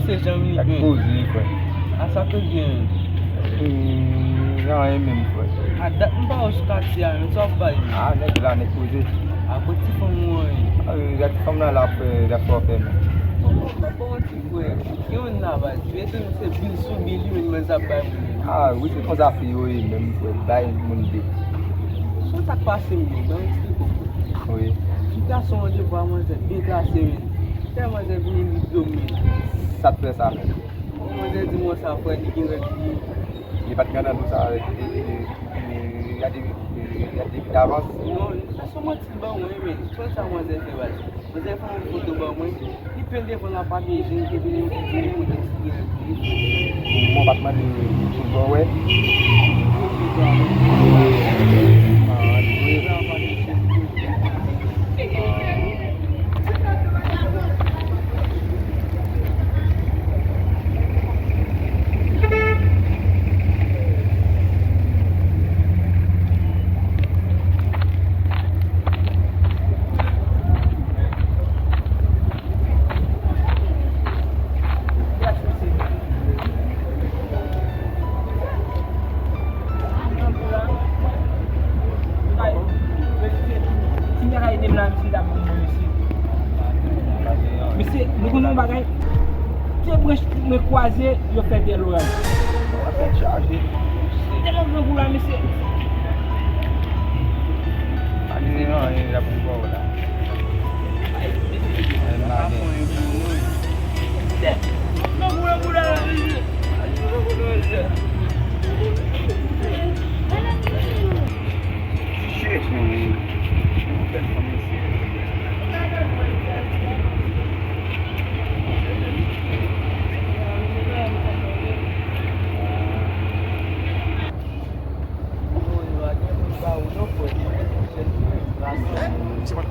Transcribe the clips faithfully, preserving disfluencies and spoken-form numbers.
Se jan m li gen. Sa k poze, frè? A sa k gen? Hmm, anyen menm, frè. A dat m pa wè w sou katye a menm, sa w ap bay menm? A, nèg la, nèg poze. A, kot ti fanm ou an ye? A, wi, gad ti fanm nan la, frè, l ap fè w fè menm. Bon, bon, bon, bon, ti frè. Gen youn la baz. Li rete nou se bil sou bil, li menm mwen sa ap bay moun yo. A, wi, se konsa fi yo ye menm, frè, bay moun de. Sou sa k pase m menm, ban m eksplike w. Wi. M te asou randevou a manzè byen klase menm. Tèlman manzè vini li do m menm. Sa t fè sa menm? Manzè di m sa frè li gen règ li. Li pa t ka nan dou sa, e, e, e, gade, e, gade davans. Non, li fè sou manti ban mwen, men, se sa manzè fè baz. Manzè fè yon foto ban mwen, li plen devan l ap abiye, jen li te vini, li te vini, li te vini. Mwen pa t mande pou l ban wè. Mesye, nou konnen yon bagay? De branch mwen kwaze, yo fè de loray. Tèt chaje. Tèlman grangou la, mesye. Pa gen anyen la pou ba w la.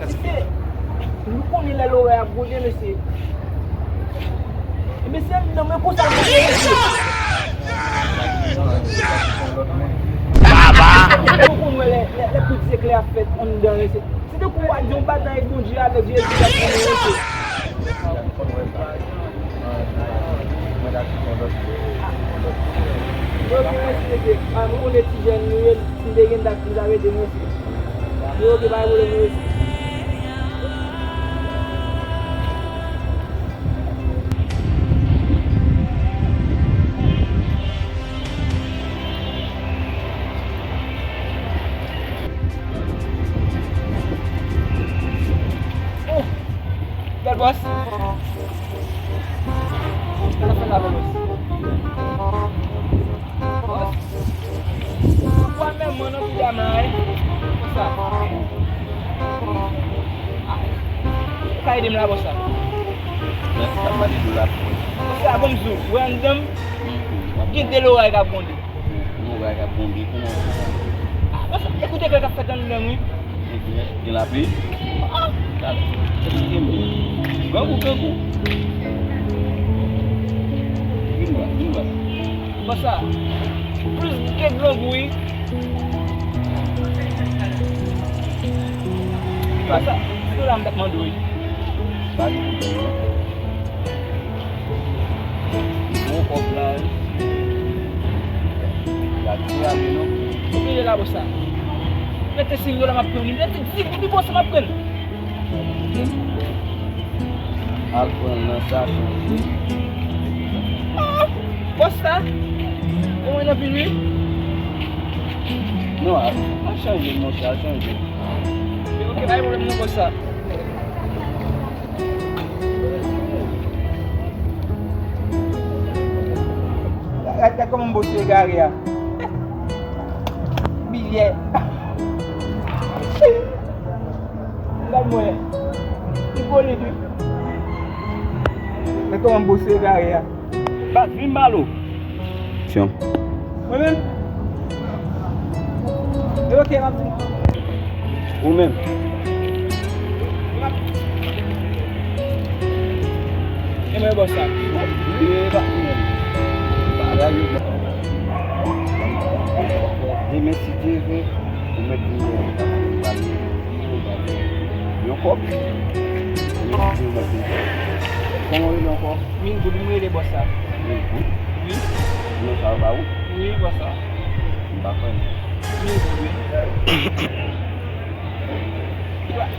Mesye, nou konnen lè lorè ap gwonde, mesye. E mesye, non, men konsa l gwonde, mesye. Baba! Ou konn wè lè, lè, lè kout zeklè ap fèt anndan, mesye. Se tankou w al di yon batay Bondye avèk Jezi k ap goumen, mesye. Mwen ta di yon lòt, yon lòt. Mwen gen yon ti jèn nou ye, si m te gen dat, m ta rete nou. Yo, oke, pa gen pwoblèm, nou rete. Oh! Bèl bòs. Sa n ap fè la, bèl bòs? Bòs. Ou pa menm mwen non, ti dam la, wi. Konsa. Ah. Ou ka ede m la, bòs la? Mèsi, sa m pale de la. Konsa, bon, m di w, ou wè anndan m? Gen de loray k ap gwonde. Yon bagay k ap bonbe, kouman w fè sa? Ah, bon, sa, ekoute, kè k ap fèt anndan, wi. Gen, gen lapli? Ah! Talè. Grangou, grangou. Vin wè, vin wè. Bon, sa, plis ke grangou, wi. Bon, sa, se la m t ap mande w, wi. Bon kòb la, wi. Y ap di ale non. Oblije la, bòs la. Mete senk dola m ap pran li. Mete dis, pi bon sa m ap pran. Al pran nan sa chanje. Ah! Bòs la. Ou mwen anpil, wi. Non, al, al chanje, monchè, al chanje. Ok, pa gen pwoblèm non, bòs la. Gad, gad kòman m bòs yo egare a. Biyè. Gad mwen. Li polit wi. Gad kòman m bòs yo egare a. Bat vin balo. Mwen menm? E ok, m ap di. Ou menm? E mwen bò sa. Li pa menm. Bagay yo. Demen si Dye vle, ou mèt vin yon kòb. Demen si Dye vle, ou mèt vin. Kòman w rele ankò? Mil goud, m rele bòs la. Mil goud? Wi. Non, sa yo ba ou? Wi, bòs la. M pa kwè non. Mil goud, wi.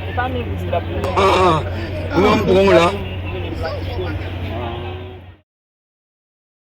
E pa mil goud m t ap rele. Ah, ah. Ou menm, ou menm la.